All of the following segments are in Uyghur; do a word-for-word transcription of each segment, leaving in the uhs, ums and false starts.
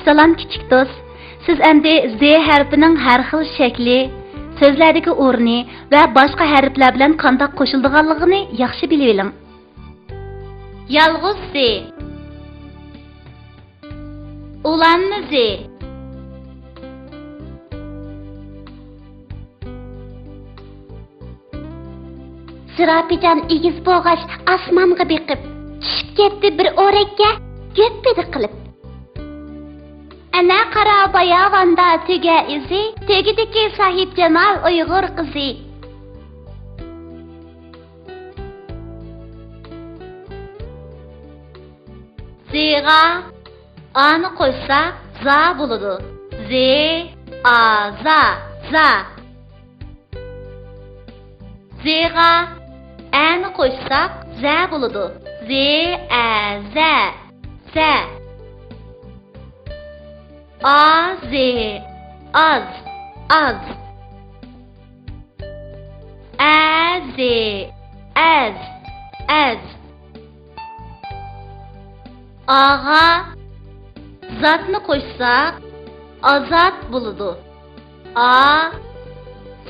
سالام كىچىك دوست. سىز ئەمدى زې ھەرپىنىڭ ھەر خىل شەكلى، سۆزلەردىكى ئورنى ۋە باشقا ھەرپلەر بىلەن قانداق قوشۇلىدىغانلىقىنى ياخشى بىلىۋېلىڭ. يالغۇز زې. ئۇلانما زې. زىراپىجان ئېگىز بولغاچ، ئاسمانغا بېقىپ، چۈشۈپ كەتتى بىر ئورەككە، گۈپپىدە قىلىپ. ئەنە قارا باياۋاندا تۆگە ئىزى، تۆگىدىكى ساھىبجامال ئۇيغۇر قىزى. زېغا ئانى قوشساق زا بولىدۇ. زې، ئا، زا، زا. زېغا ئەنى قوشساق زە بولىدۇ. زې، ئە، زە، زە. ئا، زې، ئاز، ئاز. ئە، زې، ئەز، ئەز. ئاغا زاتنى قوشساق، ئازات بولىدۇ. ئا،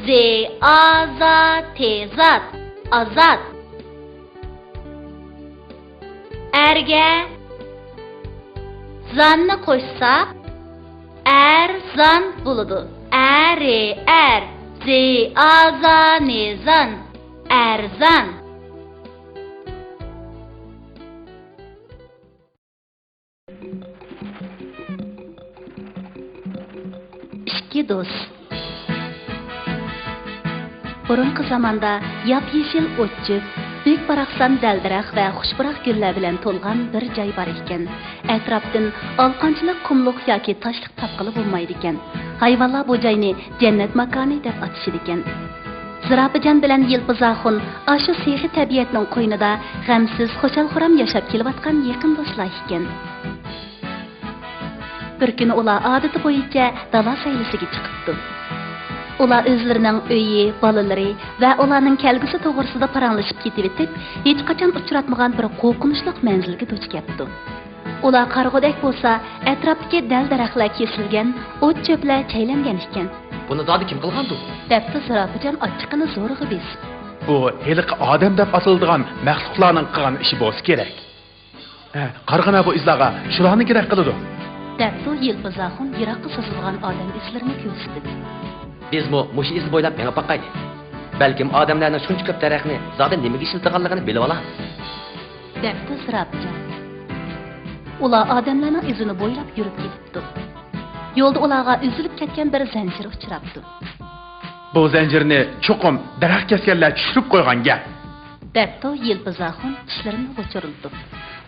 زې، ئا، زا، تې، زات، ئازات. ئەرگە زاننى قوشساق، ئەرزان بولىدۇ. ئە، رې، ئەر، زې، ئا، زا، نې، زان، ئەرزان. ئىككى دوست. بۇرۇنقى زاماندا ياپيېشىل ئوت-چۆپ، بۈك-باراقسان دەل-دەرەخ ۋە خۇشپۇراق گۈللەر بىلەن تولغان بىر جاي بار ئىكەن. ئەتراپتىن ئالىقانچىلىق قۇملۇق ياكى تاشلىق تاپقىلى بولمايدىكەن. ھايۋانلار بۇ جاينى جەننەت ماكانى دەپ ئاتىشىدىكەن. زىراپىجان بىلەن يىلپىز ئاخۇن ئاشۇ سېخىي تەبىئەتنىڭ قوينىدا غەمسىز، خۇشال-خۇرام ياشاپ كېلىۋاتقان يېقىن دوستلار ئىكەن. بىر كۈنى ئۇلار ئادىتى بويىچە دالا سەيلىسىگە چىقىپتۇ. ئۇلار ئۆزلىرىنىڭ ئۆيى، بالىلىرى ۋە ئۇلارنىڭ كەلگۈسى توغرىسىدا پاراڭلىشىپ كېتىۋېتىپ، ھېچقاچان ئۇچراتمىغان بىر قورقۇنچلۇق مەنزىلگە دۇچ كەپتۇ. ئۇلار قارىغۇدەك بولسا، ئەتراپتىكى دەل-دەرەخلەر كېسىلگەن، ئوت-چۆپلەر چەيلەنگەن ئىكەن. بۇنى زادى كىم قىلغاندۇ؟ دەپتۇ زىراپىجان ئاچچىقىنى زورىغا بېسىپ. بۇ ھېلىقى ئادەم دەپ ئاتىلىدىغان مەخلۇقلارنىڭ قىلغان ئىشى بولسا كېرەك. ھە، قارىغىنا بۇ ئىزلارغا شۇلارنىڭكىدەك قىلىدۇ. دەپتۇ يىلپىز ئاخۇن يىراققا سوزۇلغان ئادەم ئىزلىرىنى كۆرسىتىپ. بىزمۇ مۇشۇ ئىز بويلاپ مېڭىپ باقايلى. بەلكىم ئادەملەرنىڭ شۇنچە كۆپ دەرەخنى زادى نېمىگە ئىشلىتىدىغانلىقىنى بىلىۋالارمىز. دەپتۇ زىراپىجان. ئۇلار ئادەملەرنىڭ ئىزىنى بويلاپ يۈرۈپ كېتىپتۇ. يولدا ئۇلارغا ئۈزۈلۈپ كەتكەن بىر زەنجىر ئۇچراپتۇ. بۇ زەنجىرنى چوقۇم دەرەخ كەسكەنلەر چۈشۈرۈپ قويغان گەپ. دەپتۇ يىلپىز ئاخۇن چىشلىرىنى غۇچۇرلىتىپ.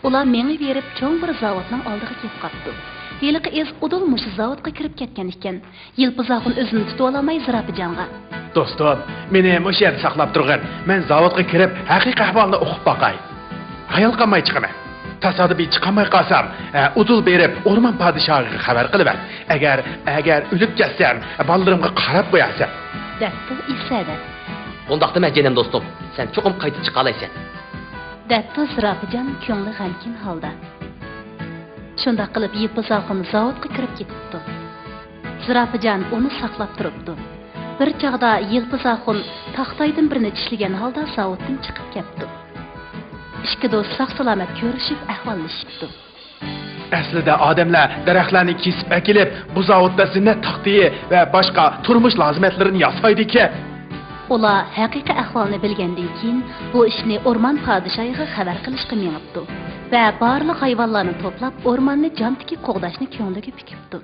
ئۇلار مېڭىۋېرىپ چوڭ بىر زاۋۇتنىڭ ئالدىغا كېلىپ قاپتۇ. ھېلىقى ئىز ئۇدۇل مۇشۇ زاۋۇتقا كىرىپ كەتكەن ئىكەن. يىلپىز ئاخۇن ئۆزىنى تۇتۇۋالالماي زىراپىجانغا. دوستۇم، مېنى مۇشۇ يەردە ساقلاپ تۇرغىن. مەن زاۋۇتقا كىرىپ ھەقىقىي ئەھۋالنى ئۇقۇپ باقاي. ھايال قالماي چىقىمەن. تاسادىپىي چىقالماي قالسام، ئە، ئۇدۇل بېرىپ ئورمان پادىشاھىغا خەۋەر قىلىۋەت. ئەگەر، ئەگەر ئۆلۈپ كەتسەم، بالىلىرىمغا قاراپ قويارسەن. دەپتۇ ئېسەدە. ئۇنداقتا مەن جېنىم دوستۇم، سەن چوقۇم قايتا چىقالايسەن. دەپتۇ زىراپىجان كۆڭلى غەمكىن ھالدا. شۇنداق قىلىپ يىلپىز ئاخۇن زاۋۇتقا كىرىپ كېتىپتۇ. زىراپىجان ئۇنى ساقلاپ تۇرۇپتۇ. بىر چاغدا يىلپىز ئاخۇن تاختايدىن بىرنى چىشلىگەن ھالدا زاۋۇتتىن چىقىپ كەپتۇ. ئىككى دوست ساق-سالامەت كۆرۈشۈپ ئەھۋاللىشىپتۇ. ئەسلىدە ئادەملەر دەرەخلەرنى كېسىپ ئەكېلىپ، بۇ زاۋۇتتا زىننەت تاختىيى ۋە باشقا تۇرمۇش لازىمەتلىرىنى ياسايدىكەن. ئۇلار ھەقىقىي ئەھۋالنى بىلگەندىن كېيىن، بۇ ئىشنى ئورمان پادىشاھىغا خەۋەر قىلىشقا مېڭىپتۇ ۋە بارلىق ھايۋانلارنى توپلاپ، ئورماننى جان تىكىپ قوغداشنى كۆڭلىگە پۈكۈپتۇ.